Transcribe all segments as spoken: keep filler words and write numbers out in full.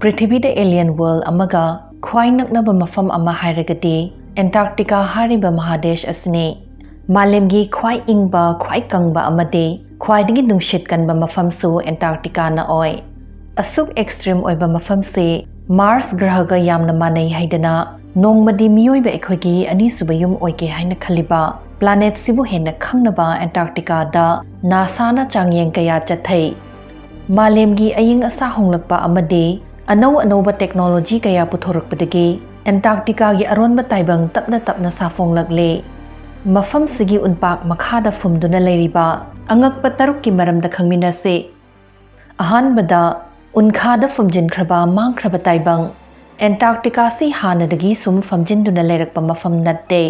ꯄ꯭ꯔꯤꯊꯤꯕꯤꯗ alien world ꯑꯃꯒ ꯈ꯭ꯋꯥꯏ ꯅꯛꯅꯕ ꯃꯐꯝ ꯑꯃ ꯍꯥꯏꯔꯒꯗꯤ Antarctica ꯍꯥꯏꯔꯤꯕ ꯃꯍꯥꯗꯦꯁ ꯑꯁꯤꯅꯤ꯫ ꯃꯥꯂꯦꯝꯒꯤ ꯈ꯭ꯋꯥꯏ ꯏꯪꯕ, ꯈ꯭ꯋꯥꯏ ꯀꯪꯕ ꯑꯃꯗꯤ ꯈ꯭ꯋꯥꯏꯗꯒꯤ ꯅꯨꯡꯁꯤꯠ ꯀꯟꯕ ꯃꯐꯝꯁꯨ Antarctica ꯅ ꯑꯣꯏ꯫ ꯑꯁꯨꯛ extreme ꯑꯣꯏꯕ ꯃꯐꯝꯁꯤ Mars ꯒ꯭ꯔꯍꯒ ꯌꯥꯝꯅ ꯃꯥꯟꯅꯩ ꯍꯥꯏꯗꯅ ꯅꯣꯡꯃꯗꯤ ꯃꯤꯑꯣꯏꯕ ꯑꯩꯈꯣꯏꯒꯤ ꯑꯅꯤꯁꯨꯕ ꯌꯨꯝ ꯑꯣꯏꯒꯦ ꯍꯥꯏꯅ ꯈꯜꯂꯤꯕ planet ꯁꯤꯕꯨ ꯍꯦꯟꯅ ꯈꯪꯅꯕ Antarctica ꯗ NASA ꯅ ꯆꯥꯡꯌꯦꯡ ꯀꯌꯥ ꯆꯠꯊꯩ꯫ ꯃꯥꯂꯦꯝꯒꯤ ꯑꯏꯪ ꯑꯁꯥ ꯍꯣꯡꯂꯛꯄ ꯑꯃꯗꯤ ꯑꯅꯧ ꯑꯅꯧꯕ technology ꯀꯌꯥ ꯄꯨꯊꯣꯔꯛꯄꯗꯒꯤ Antarctica ꯒꯤ ꯑꯔꯣꯟꯕ ꯇꯥꯏꯕꯪ ꯇꯞꯅ ꯇꯞꯅ ꯁꯥꯐꯣꯡꯂꯛꯂꯦ꯫ ꯃꯐꯝꯁꯤꯒꯤ ꯎꯟꯄꯥꯛ ꯃꯈꯥꯗ ꯐꯨꯝꯗꯨꯅ ꯂꯩꯔꯤꯕ ꯑꯉꯛꯄ ꯇꯔꯨꯛꯀꯤ ꯃꯔꯝꯗ ꯈꯪꯃꯤꯟꯅꯁꯤ꯫ ꯑꯍꯥꯟꯕꯗ, ꯎꯟꯈꯥꯗ ꯐꯨꯝꯖꯤꯟꯈ꯭ꯔꯕ ꯃꯥꯡꯈ꯭ꯔꯕ ꯇꯥꯏꯕꯪ꯫ Antarctica ꯁꯤ ꯍꯥꯟꯅꯗꯒꯤ ꯁꯨꯝ ꯐꯝꯖꯤꯟꯗꯨꯅ ꯂꯩꯔꯛꯄ ꯃꯐꯝ ꯅꯠꯇꯦ꯫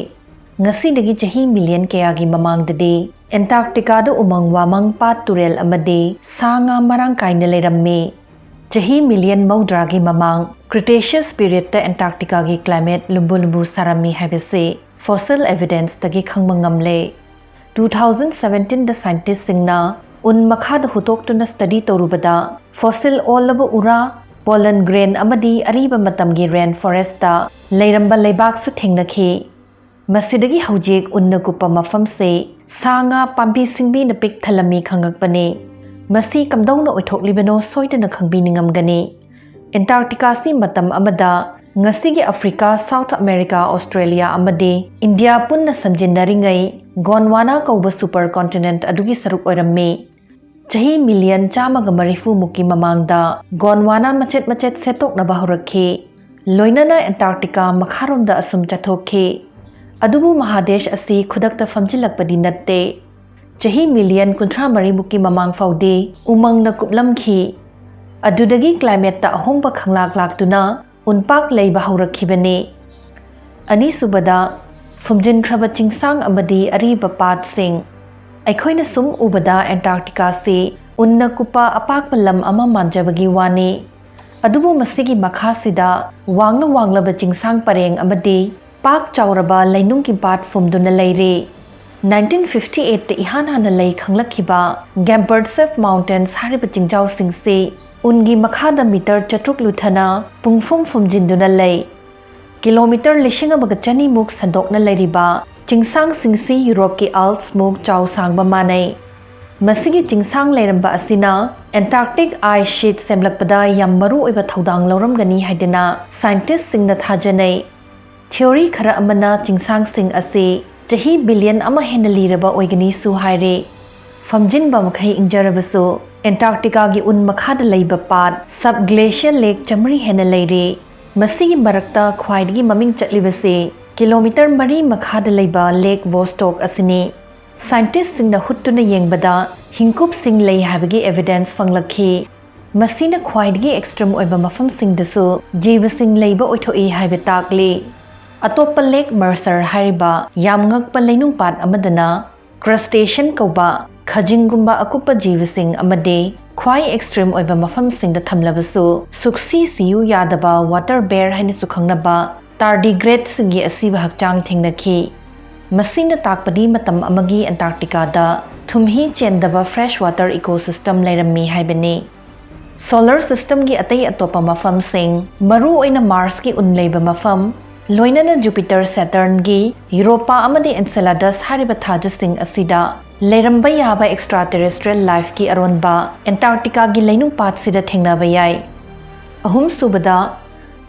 ꯉꯁꯤꯗꯒꯤ ꯆꯍꯤ million ꯀꯌꯥꯒꯤ ꯃꯃꯥꯡꯗꯗꯤ Antarctica ꯗ ꯎꯃꯪ ꯋꯥꯃꯪ, ꯄꯥꯠ ꯇꯨꯔꯦꯜ ꯑꯃꯗꯤ ꯁꯥ ꯉꯥ ꯃꯔꯥꯡ ꯀꯥꯏꯅ ꯂꯩꯔꯝꯃꯤ꯫ ꯆꯍꯤ million ꯃꯧꯗ꯭ꯔꯥꯒꯤ ꯃꯃꯥꯡ Cretaceous period ꯇ Antarctica ꯒꯤ climate ꯂꯨꯝꯕꯨ ꯂꯨꯝꯕꯨ ꯁꯥꯔꯝꯃꯤ ꯍꯥꯏꯕꯁꯤ fossil evidence ꯇꯒꯤ ꯈꯪꯕ ꯉꯝꯂꯦ꯫ Two thousand seventeen ꯗ scientist ꯁꯤꯡꯅ ꯎꯟ ꯃꯈꯥꯗ ꯍꯨꯠꯇꯣꯛꯇꯨꯅ study ꯇꯧꯔꯨꯕꯗ fossil ꯑꯣꯜꯂꯕ ꯎꯔꯥ, pollen grain ꯑꯃꯗꯤ ꯑꯔꯤꯕ ꯃꯇꯝꯒꯤ rain forest ꯇ ꯂꯩꯔꯝꯕ ꯂꯩꯕꯥꯛꯁꯨ ꯊꯦꯡꯅꯈꯤ꯫ ꯃꯁꯤꯗꯒꯤ ꯍꯧꯖꯤꯛ ꯎꯟꯅ ꯀꯨꯞꯄ ꯃꯐꯝꯁꯦ ꯁꯥ ꯉꯥ, ꯄꯥꯝꯕꯤ ꯁꯤꯡꯕꯤꯅ ꯄꯤꯛ ꯊꯜꯂꯝꯃꯤ ꯈꯪꯉꯛꯄꯅꯤ꯫ ꯃꯁꯤ ꯀꯝꯗꯧꯅ ꯑꯣꯏꯊꯣꯛꯂꯤꯕꯅꯣ ꯁꯣꯏꯗꯅ ꯈꯪꯕꯤ ꯅꯤꯡꯉꯝꯒꯅꯤ꯫ Antarctica ꯁꯤ ꯃꯇꯝ ꯑꯃꯗ ꯉꯁꯤꯒꯤ Africa, South America, Australia ꯑꯃꯗꯤ India ꯄꯨꯟꯅ ꯁꯝꯖꯤꯟꯅꯔꯤꯉꯩ Gondwana ꯀꯧꯕ super continent ꯑꯗꯨꯒꯤ ꯁꯔꯨꯛ ꯑꯣꯏꯔꯝꯃꯤ꯫ ꯆꯍꯤ million ꯆꯥꯝꯃꯒ ꯃꯔꯤꯐꯨ ꯃꯨꯛꯀꯤ ꯃꯃꯥꯡꯗ Gondwana ꯃꯆꯦꯠ ꯃꯆꯦꯠ ꯁꯦꯠꯇꯣꯛꯅꯕ ꯍꯧꯔꯛꯈꯤ꯫ ꯂꯣꯏꯅꯅ Antarctica ꯃꯈꯥꯔꯣꯝꯗ ꯑꯁꯨꯝ ꯆꯠꯊꯣꯛꯈꯤ꯫ ꯑꯗꯨꯕꯨ ꯃꯍꯥꯗꯦꯁ ꯑꯁꯤ ꯈꯨꯗꯛꯇ ꯐꯝꯖꯤꯜꯂꯛꯄꯗꯤ ꯅꯠꯇꯦ꯫ ꯆꯍꯤ million ꯀꯨꯟꯊ꯭ꯔꯥ ꯃꯔꯤꯃꯨꯛꯀꯤ ꯃꯃꯥꯡ ꯐꯥꯎꯗꯤ ꯎꯃꯪꯅ ꯀꯨꯞꯂꯝꯈꯤ꯫ ꯑꯗꯨꯗꯒꯤ climate ꯇ ꯑꯍꯣꯡꯕ ꯈꯪꯂꯥꯛ ꯂꯥꯛꯇꯨꯅ ꯎꯟꯄꯥꯛ ꯂꯩꯕ ꯍꯧꯔꯛꯈꯤꯕꯅꯤ꯫ ꯑꯅꯤꯁꯨꯕꯗ, ꯐꯨꯝꯖꯤꯟꯈ꯭ꯔꯕ ꯆꯤꯡꯁꯥꯡ ꯑꯃꯗꯤ ꯑꯔꯤꯕ ꯄꯥꯠꯁꯤꯡ꯫ ꯑꯩꯈꯣꯏꯅ ꯁꯨꯝ ꯎꯕꯗ Antarctica ꯁꯤ ꯎꯟꯅ ꯀꯨꯞꯄ ꯑꯄꯥꯛꯄ ꯂꯝ ꯑꯃ ꯃꯥꯟꯖꯕꯒꯤ ꯋꯥꯅꯤ꯫ ꯑꯗꯨꯕꯨ ꯃꯁꯤꯒꯤ ꯃꯈꯥꯁꯤꯗ ꯋꯥꯡꯂ ꯋꯥꯡꯂꯕ ꯆꯤꯡꯁꯥꯡ ꯄꯔꯦꯡ ꯑꯃꯗꯤ ꯄꯥꯛ ꯆꯥꯎꯔꯕ ꯂꯩꯅꯨꯡꯒꯤ ꯄꯥꯠ ꯐꯨꯝꯗꯨꯅ ꯂꯩꯔꯤ꯫ Nineteen fifty eight ꯇ ꯏꯍꯥꯟ ꯍꯥꯟꯅ ꯂꯩ ꯈꯪꯂꯛꯈꯤꯕ Gambardasv Mountains ꯍꯥꯏꯔꯤꯕ ꯆꯤꯡꯖꯥꯎꯁꯤꯡꯁꯤ ꯎꯟꯒꯤ ꯃꯈꯥꯗ ꯃꯤꯇꯔ ꯆꯥꯇ꯭ꯔꯨꯛ ꯂꯨꯊꯅ ꯄꯨꯡꯐꯨꯝ ꯐꯨꯝꯖꯤꯟꯗꯨꯅ ꯂꯩ꯫ ꯀꯤꯂꯣꯃꯤꯇꯔ ꯂꯤꯁꯤꯡ ꯑꯃꯒ ꯆꯅꯤꯃꯨꯛ ꯁꯟꯗꯣꯛꯅ ꯂꯩꯔꯤꯕ ꯆꯤꯡꯁꯥꯡꯁꯤꯡꯁꯤ ꯌꯨꯔꯣꯞꯀꯤ ꯑꯜꯞꯁꯃꯨꯛ ꯆꯥꯎ ꯁꯥꯡꯕ ꯃꯥꯟꯅꯩ꯫ ꯃꯁꯤꯒꯤ ꯆꯤꯡꯁꯥꯡ ꯂꯩꯔꯝꯕ ꯑꯁꯤꯅ Antarctic ice sheet ꯁꯦꯝꯂꯛꯄꯗ ꯌꯥꯝ ꯃꯔꯨ ꯑꯣꯏꯕ ꯊꯧꯗꯥꯡ ꯂꯧꯔꯝꯒꯅꯤ ꯍꯥꯏꯗꯅ ꯁꯥꯏꯟꯇꯤꯁꯁꯤꯡꯅ ꯊꯥꯖꯅꯩ꯫ ꯊꯤꯑꯣꯔꯤ ꯈꯔ ꯑꯃꯅ ꯆꯤꯡꯁꯥꯡꯁꯤꯡ ꯑꯁꯤ ꯆꯍꯤ ꯕꯤꯂꯤꯌꯟ ꯑꯃ ꯍꯦꯟꯅ ꯂꯤꯔꯕ ꯑꯣꯏꯒꯅꯤꯁꯨ ꯍꯥꯏꯔꯤ꯫ ꯐꯝꯖꯤꯟꯕ ꯃꯈꯩ ꯏꯪꯖꯔꯕꯁꯨ, ꯑꯦꯟꯇꯥꯔꯛꯇꯤꯀꯥꯒꯤ ꯎꯟ ꯃꯈꯥꯗ ꯂꯩꯕ ꯄꯥꯠ, subglacial lake ꯆꯥꯃꯔꯤ ꯍꯦꯟꯅ ꯂꯩꯔꯤ꯫ ꯃꯁꯤꯒꯤ ꯃꯔꯛꯇ ꯈ꯭ꯋꯥꯏꯗꯒꯤ ꯃꯃꯤꯡ ꯆꯠꯂꯤꯕꯁꯤ ꯀꯤꯂꯣꯃꯤꯇꯔ ꯃꯔꯤ ꯃꯈꯥꯗ ꯂꯩꯕ Lake Vostok ꯑꯁꯤꯅꯤ꯫ ꯁꯥꯏꯟꯇꯤꯁꯁꯤꯡꯅ ꯍꯨꯠꯇꯨꯅ ꯌꯦꯡꯕꯗ ꯍꯤꯡꯀꯨꯞꯁꯤꯡ ꯂꯩ ꯍꯥꯏꯕꯒꯤ evidence ꯐꯪꯂꯛꯈꯤ꯫ ꯃꯁꯤꯅ ꯈ꯭ꯋꯥꯏꯗꯒꯤ extreme ꯑꯣꯏꯕ ꯃꯐꯝꯁꯤꯡꯗꯁꯨ ꯖꯤꯕꯁꯤꯡ ꯂꯩꯕ ꯑꯣꯏꯊꯣꯛꯏ ꯍꯥꯏꯕ ꯇꯥꯛꯂꯤ꯫ ꯑꯇꯣꯞꯄ Lake Mercer ꯍꯥꯏꯔꯤꯕ ꯌꯥꯝ ꯉꯛꯄ ꯂꯩꯅꯨꯡ ꯄꯥꯠ ꯑꯃꯗꯅ crustacean ꯀꯧꯕ ꯈꯖꯤꯡꯒꯨꯝꯕ ꯑꯀꯨꯞꯄ ꯖꯤꯕꯁꯤꯡ ꯑꯃꯗꯤ ꯈ꯭ꯋꯥꯏ extreme ꯑꯣꯏꯕ ꯃꯐꯝꯁꯤꯡꯗ ꯊꯝꯂꯕꯁꯨ ꯁꯨꯛꯁꯤ ꯁꯤꯌꯨ ꯌꯥꯗꯕ water bear ꯍꯥꯏꯅꯁꯨ ꯈꯪꯅꯕ tardigradeꯁꯤꯡꯒꯤ ꯑꯁꯤꯕ ꯍꯛꯆꯥꯡ ꯊꯦꯡꯅꯈꯤ꯫ ꯃꯁꯤꯅ ꯇꯥꯛꯄꯗꯤ ꯃꯇꯝ ꯑꯃꯒꯤ ꯑꯦꯟꯇꯥꯔꯛꯇꯤꯀꯥꯗ ꯊꯨꯝꯍꯤ ꯆꯦꯟꯗꯕ fresh water ecosystem ꯂꯩꯔꯝꯃꯤ ꯍꯥꯏꯕꯅꯤ꯫ Solar systemꯒꯤ ꯑꯇꯩ ꯑꯇꯣꯞꯄ ꯃꯐꯝꯁꯤꯡ, ꯃꯔꯨ ꯑꯣꯏꯅ Marsꯀꯤ ꯎꯟ ꯂꯩꯕ ꯃꯐꯝ, ꯂꯣꯏꯅꯅ Jupiter, Saturnꯒꯤ Europa ꯑꯃꯗꯤ Enceladus ꯍꯥꯏꯔꯤꯕ ꯊꯥꯖꯁꯤꯡ ꯑꯁꯤꯗ ꯂꯩꯔꯝꯕ ꯌꯥꯕ extraterrestrial lifeꯀꯤ ꯑꯔꯣꯟꯕ ꯑꯦꯟꯇꯥꯔꯛꯇꯤꯀꯥꯒꯤ ꯂꯩꯅꯨꯡ ꯄꯥꯠꯁꯤꯗ ꯊꯦꯡꯅꯕ ꯌꯥꯏ꯫ ꯑꯍꯨꯝꯁꯨꯕꯗ,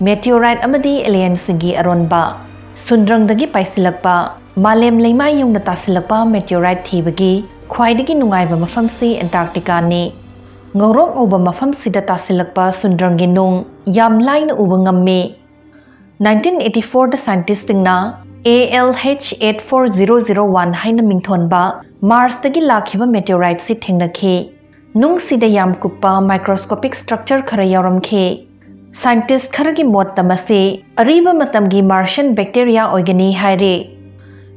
meteorite ꯑꯃꯗꯤ alienꯁꯤꯡꯒꯤ ꯑꯔꯣꯟꯕ꯫ ꯁꯨꯟꯗ꯭ꯔꯪꯗꯒꯤ ꯄꯥꯏꯁꯤꯜꯂꯛꯄ, ꯃꯥꯂꯦꯝ ꯂꯩꯃꯥꯏ ꯌꯧꯅ ꯇꯥꯁꯤꯜꯂꯛꯄ meteorite ꯊꯤꯕꯒꯤ ꯈ꯭ꯋꯥꯏꯗꯒꯤ ꯅꯨꯡꯉꯥꯏꯕ ꯃꯐꯝꯁꯤ ꯑꯦꯟꯇꯥꯔꯛꯇꯤꯀꯥꯅꯤ꯫ ꯉꯧꯔꯣꯛ ꯉꯧꯕ ꯃꯐꯝꯁꯤꯗ ꯇꯥꯁꯤꯜꯂꯛꯄ ꯁꯨꯟꯗ꯭ꯔꯪꯒꯤ ꯅꯨꯡ ꯌꯥꯝ ꯂꯥꯏꯅ ꯎꯕ ꯉꯝꯃꯤ꯫ Nineteen eighty fourꯗ scientistꯁꯤꯡꯅ A L H eight four zero zero one ꯍꯥꯏꯅ ꯃꯤꯡꯊꯣꯟꯕ Marsꯇꯒꯤ ꯂꯥꯛꯈꯤꯕ meteoriteꯁꯤ ꯊꯦꯡꯅꯈꯤ꯫ ꯅꯨꯡꯁꯤꯗ ꯌꯥꯝ ꯀꯨꯞꯄ microscopic structure ꯈꯔ ꯌꯥꯎꯔꯝꯈꯤ꯫ Scientist ꯈꯔꯒꯤ ꯃꯣꯠꯇ ꯃꯁꯤ ꯑꯔꯤꯕ ꯃꯇꯝꯒꯤ Martian bacteria ꯑꯣꯏꯒꯅꯤ ꯍꯥꯏꯔꯤ꯫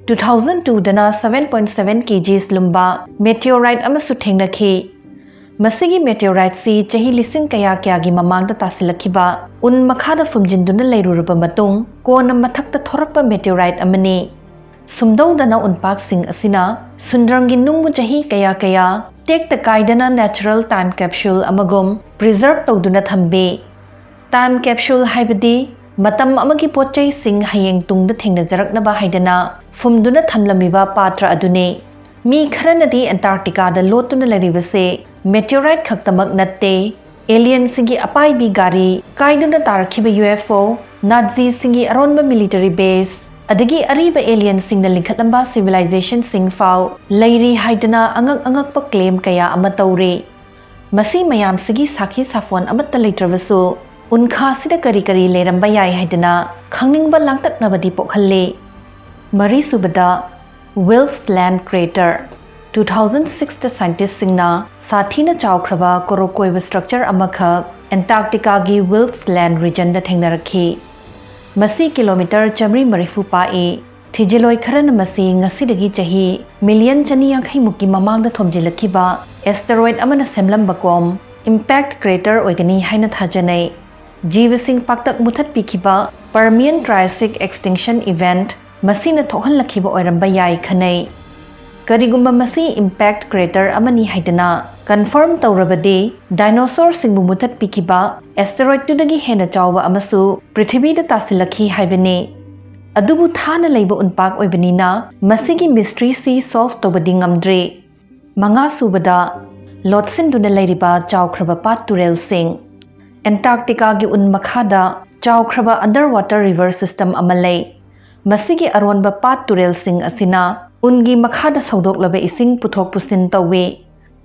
Two thousand twoꯗꯅ seven point seven kgs ꯂꯨꯝꯕ meteorite ꯑꯃꯁꯨ ꯊꯦꯡꯅꯈꯤ꯫ ꯃꯁꯤꯒꯤ meteoriteꯁꯤ ꯆꯍꯤ ꯂꯤꯁꯤꯡ ꯀꯌꯥ ꯀꯌꯥꯒꯤ ꯃꯃꯥꯡꯗ ꯇꯥꯁꯤꯜꯂꯛꯈꯤꯕ ꯎꯟ ꯃꯈꯥꯗ ꯐꯨꯝꯖꯤꯟꯗꯨꯅ ꯂꯩꯔꯨꯔꯕ ꯃꯇꯨꯡ ꯀꯣꯟꯅ ꯃꯊꯛꯇ ꯊꯣꯔꯛꯄ meteorite ꯑꯃꯅꯤ꯫ ꯁꯨꯝꯗꯧꯗꯅ ꯎꯟꯄꯥꯛꯁꯤꯡ ꯑꯁꯤꯅ ꯁꯨꯟꯗ꯭ꯔꯪꯒꯤ ꯅꯨꯡꯕꯨ ꯆꯍꯤ ꯀꯌꯥ ꯀꯌꯥ ꯇꯦꯛꯇ ꯀꯥꯏꯗꯅ natural time capsule ꯑꯃꯒꯨꯝ preserve ꯇꯧꯗꯨꯅ ꯊꯝꯕꯤ꯫ Time capsule ꯍꯥꯏꯕꯗꯤ ꯃꯇꯝ ꯑꯃꯒꯤ ꯄꯣꯠ ꯆꯩꯁꯤꯡ ꯍꯌꯦꯡ ꯇꯨꯡꯗ ꯊꯦꯡꯅꯖꯔꯛꯅꯕ ꯍꯥꯏꯗꯅ ꯐꯨꯝꯗꯨꯅ ꯊꯝꯂꯝꯃꯤꯕ ꯄꯥꯇ꯭ꯔ ꯑꯗꯨꯅꯤ꯫ ꯃꯤ ꯈꯔꯅꯗꯤ Antarctica ꯗ ꯂꯣꯠꯇꯨꯅ ꯂꯩꯔꯤꯕꯁꯦ meteorite ꯈꯛꯇꯃꯛ ꯅꯠꯇꯦ, alien ꯁꯤꯡꯒꯤ ꯑꯄꯥꯏꯕꯤ ꯒꯥꯔꯤ, ꯀꯥꯏꯗꯨꯅ ꯇꯥꯔꯛꯈꯤꯕ U F O, Nazi ꯁꯤꯡꯒꯤ ꯑꯔꯣꯟꯕ military base, ꯑꯗꯒꯤ ꯑꯔꯤꯕ alien ꯁꯤꯡꯅ ꯂꯤꯡꯈꯠꯂꯝꯕ civilization ꯁꯤꯡ ꯐꯥꯎ ꯂꯩꯔꯤ ꯍꯥꯏꯗꯅ ꯑꯉꯛ ꯑꯉꯛꯄ claim ꯀꯌꯥ ꯑꯃ ꯇꯧꯔꯤ꯫ ꯃꯁꯤ ꯃꯌꯥꯝꯁꯤꯒꯤ ꯁꯥꯈꯤ ꯁꯥꯐꯣꯟ ꯑꯃꯠꯇ ꯂꯩꯇ꯭ꯔꯕꯁꯨ, ꯎꯟꯈꯥꯁꯤꯗ ꯀꯔꯤ ꯀꯔꯤ ꯂꯩꯔꯝꯕ ꯌꯥꯏ ꯍꯥꯏꯗꯅ ꯈꯪꯅꯤꯡꯕ ꯂꯥꯡꯇꯛꯅꯕꯗꯤ ꯄꯣꯛꯍꯜꯂꯤ꯫ ꯃꯔꯤꯁꯨꯕꯗ, Wilkes Land Crater꯫ Two thousand six ꯇ scientist ꯁꯤꯡꯅ ꯁꯥꯊꯤꯅ ꯆꯥꯎꯈ꯭ꯔꯕ ꯀꯣꯔꯣꯛ ꯀꯣꯏꯕ structure ꯑꯃꯈꯛ Antarctica ꯒꯤ Wilkes Land region ꯗ ꯊꯦꯡꯅꯔꯛꯈꯤ꯫ ꯃꯁꯤ kilometre ꯆꯥꯃꯔꯤ ꯃꯔꯤꯐꯨ ꯄꯥꯛꯏ꯫ ꯊꯤꯖꯤꯜꯂꯣꯏ ꯈꯔꯅ ꯃꯁꯤ ꯉꯁꯤꯗꯒꯤ ꯆꯍꯤ million ꯆꯅꯤ ꯌꯥꯡꯈꯩ ꯃꯨꯛꯀꯤ ꯃꯃꯥꯡꯗ ꯊꯣꯝꯖꯤꯜꯂꯛꯈꯤꯕ asteroid ꯑꯃꯅ ꯁꯦꯝꯂꯝꯕ ꯀꯣꯝ impact crater ꯑꯣꯏꯒꯅꯤ ꯍꯥꯏꯅ ꯊꯥꯖꯅꯩ꯫ ꯖꯤꯕꯁꯤꯡ ꯄꯥꯛꯇꯛ ꯃꯨꯊꯠꯄꯤꯈꯤꯕ Permian Triassic extinction event ꯃꯁꯤꯅ ꯊꯣꯛꯍꯜꯂꯛꯈꯤꯕ ꯑꯣꯏꯔꯝꯕ ꯌꯥꯏ ꯈꯟꯅꯩ꯫ ꯀꯔꯤꯒꯨꯝꯕ ꯃꯁꯤ impact crater ꯑꯃꯅꯤ ꯍꯥꯏꯗꯅ confirm ꯇꯧꯔꯕꯗꯤ, dinosaur ꯁꯤꯡꯕꯨ ꯃꯨꯊꯠꯄꯤꯈꯤꯕ asteroid ꯇꯨꯗꯒꯤ ꯍꯦꯟꯅ ꯆꯥꯎꯕ ꯑꯃꯁꯨ ꯄ꯭ꯔꯤꯊꯤꯕꯤꯗ ꯇꯥꯁꯤꯜꯂꯛꯈꯤ ꯍꯥꯏꯕꯅꯤ꯫ ꯑꯗꯨꯕꯨ ꯊꯥꯅ ꯂꯩꯕ ꯎꯟꯄꯥꯛ ꯑꯣꯏꯕꯅꯤꯅ ꯃꯁꯤꯒꯤ mystery ꯁꯤ solve ꯇꯧꯕꯗꯤ ꯉꯝꯗ꯭ꯔꯤ꯫ ꯃꯉꯥꯁꯨꯕꯗ, ꯂꯣꯠꯁꯤꯟꯗꯨꯅ ꯂꯩꯔꯤꯕ ꯆꯥꯎꯈ꯭ꯔꯕ ꯄꯥꯠ ꯇꯨꯔꯦꯜꯁꯤꯡ꯫ Antarctica ꯒꯤ ꯎꯟ ꯃꯈꯥꯗ ꯆꯥꯎꯈ꯭ꯔꯕ underwater river system ꯑꯃ ꯂꯩ꯫ ꯃꯁꯤꯒꯤ ꯑꯔꯣꯟꯕ ꯄꯥꯠ ꯇꯨꯔꯦꯜꯁꯤꯡ ꯑꯁꯤꯅ ꯎꯟꯒꯤ ꯃꯈꯥꯗ ꯁꯧꯗꯣꯛꯂꯕ ꯏꯁꯤꯡ ꯄꯨꯊꯣꯛ ꯄꯨꯁꯤꯟ ꯇꯧꯏ꯫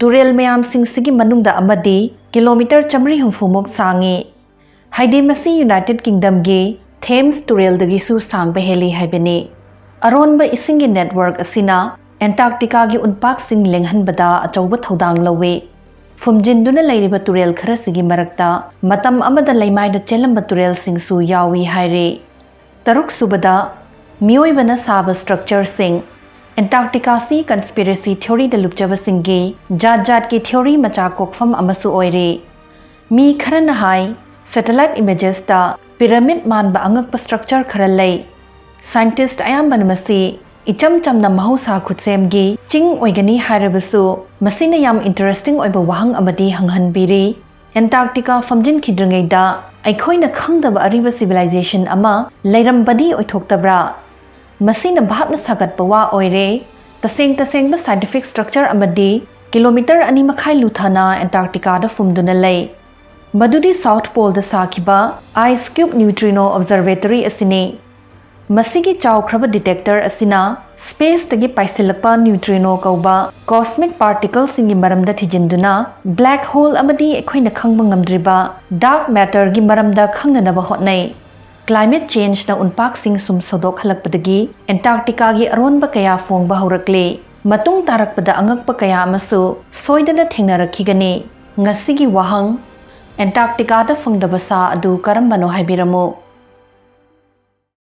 ꯇꯨꯔꯦꯜ ꯃꯌꯥꯝꯁꯤꯡꯁꯤꯒꯤ ꯃꯅꯨꯡꯗ ꯑꯃꯗꯤ kilometre ꯆꯥꯃꯔꯤ ꯍꯨꯝꯐꯨ ꯃꯨꯛ ꯁꯥꯡꯏ꯫ ꯍꯥꯏꯗꯤ ꯃꯁꯤ United Kingdom ꯒꯤ Thames ꯇꯨꯔꯦꯜꯗꯒꯤꯁꯨ ꯁꯥꯡꯕ ꯍꯦꯜꯂꯤ ꯍꯥꯏꯕꯅꯤ꯫ ꯑꯔꯣꯟꯕ ꯏꯁꯤꯡꯒꯤ network ꯑꯁꯤꯅ Antarctica ꯒꯤ ꯎꯟꯄꯥꯛꯁꯤꯡ ꯂꯦꯡꯍꯟꯕꯗ ꯑꯆꯧꯕ ꯊꯧꯗꯥꯡ ꯂꯧꯏ꯫ ꯐꯨꯝꯖꯤꯟꯗꯨꯅ ꯂꯩꯔꯤꯕ ꯇꯨꯔꯦꯜ ꯈꯔꯁꯤꯒꯤ ꯃꯔꯛꯇ ꯃꯇꯝ ꯑꯃꯗ ꯂꯩꯃꯥꯏꯗ ꯆꯦꯜꯂꯝꯕ ꯇꯨꯔꯦꯜꯁꯤꯡꯁꯨ ꯌꯥꯎꯏ ꯍꯥꯏꯔꯤ꯫ ꯇꯔꯨꯛꯁꯨꯕꯗ, ꯃꯤꯑꯣꯏꯕꯅ ꯁꯥꯕ structure ꯁꯤꯡ꯫ Antarctica ꯁꯤ conspiracy theory ꯗ ꯂꯨꯞꯆꯕꯁꯤꯡꯒꯤ ꯖꯥꯠ ꯖꯥꯠꯀꯤ theory ꯃꯆꯥ ꯀꯣꯛꯐꯝ ꯑꯃꯁꯨ ꯑꯣꯏꯔꯤ꯫ ꯃꯤ ꯈꯔꯅ ꯍꯥꯏ, satellite images ꯇ pyramid ꯃꯥꯟꯕ ꯑꯉꯛꯄ structure ꯈꯔ ꯂꯩ꯫ Scientist ꯑꯌꯥꯝꯕꯅ ꯃꯁꯤ ꯏꯆꯝ ꯆꯝꯅ ꯃꯍꯧꯁꯥ ꯈꯨꯠꯁꯦꯝꯒꯤ ꯆꯤꯡ ꯑꯣꯏꯒꯅꯤ ꯍꯥꯏꯔꯕꯁꯨ, ꯃꯁꯤꯅ ꯌꯥꯝ interesting ꯑꯣꯏꯕ ꯋꯥꯍꯪ ꯑꯃꯗꯤ ꯍꯪꯍꯟꯕꯤꯔꯤ꯫ Antarctica ꯐꯝꯖꯤꯟꯈꯤꯗ꯭ꯔꯤꯉꯩꯗ ꯑꯩꯈꯣꯏꯅ ꯈꯪꯗꯕ ꯑꯔꯤꯕ civilization ꯑꯃ ꯂꯩꯔꯝꯕꯗꯤ ꯑꯣꯏꯊꯣꯛꯇꯕ꯭ꯔꯥ? ꯃꯁꯤꯅ ꯚꯥꯞꯅ ꯁꯥꯒꯠꯄ ꯋꯥ ꯑꯣꯏꯔꯦ꯫ ꯇꯁꯦꯡ ꯇꯁꯦꯡꯕ scientific structure ꯑꯃꯗꯤ ꯀꯤꯂꯣꯃꯤꯇꯔ ꯑꯅꯤ ꯃꯈꯥꯏ ꯂꯨꯊꯅ Antarctica ꯗ ꯐꯨꯝꯗꯨꯅ ꯂꯩ꯫ ꯃꯗꯨꯗꯤ South Pole ꯗ ꯁꯥꯈꯤꯕ Ice Cube Neutrino Observatory ꯑꯁꯤꯅꯤ꯫ ꯃꯁꯤꯒꯤ ꯆꯥꯎꯈ꯭ꯔꯕ detector ꯑꯁꯤꯅ space ꯇꯒꯤ ꯄꯥꯏꯁꯤꯜꯂꯛꯄ neutrino ꯀꯧꯕ cosmic particle ꯁꯤꯡꯒꯤ ꯃꯔꯝꯗ ꯊꯤꯖꯤꯟꯗꯨꯅ, black hole ꯑꯃꯗꯤ ꯑꯩꯈꯣꯏꯅ ꯈꯪꯕ ꯉꯝꯗ꯭ꯔꯤꯕ dark matter ꯒꯤ ꯃꯔꯝꯗ ꯈꯪꯅꯅꯕ ꯍꯣꯠꯅꯩ꯫ Climate change ꯅ ꯎꯟꯄꯥꯛꯁꯤꯡ ꯁꯨꯝ ꯁꯧꯗꯣꯛꯍꯜꯂꯛꯄꯗꯒꯤ Antarctica ꯒꯤ ꯑꯔꯣꯟꯕ ꯀꯌꯥ ꯐꯣꯡꯕ ꯍꯧꯔꯛꯂꯦ꯫ ꯃꯇꯨꯡ ꯇꯥꯔꯛꯄꯗ ꯑꯉꯛꯄ ꯀꯌꯥ ꯑꯃꯁꯨ ꯁꯣꯏꯗꯅ ꯊꯦꯡꯅꯔꯛꯈꯤꯒꯅꯤ꯫ ꯉꯁꯤꯒꯤ ꯋꯥꯍꯪ: Antarctica ꯗ ꯐꯪꯗꯕ ꯁꯥ ꯑꯗꯨ ꯀꯔꯝꯕꯅꯣ ꯍꯥꯏꯕꯤꯔꯝꯃꯨ꯫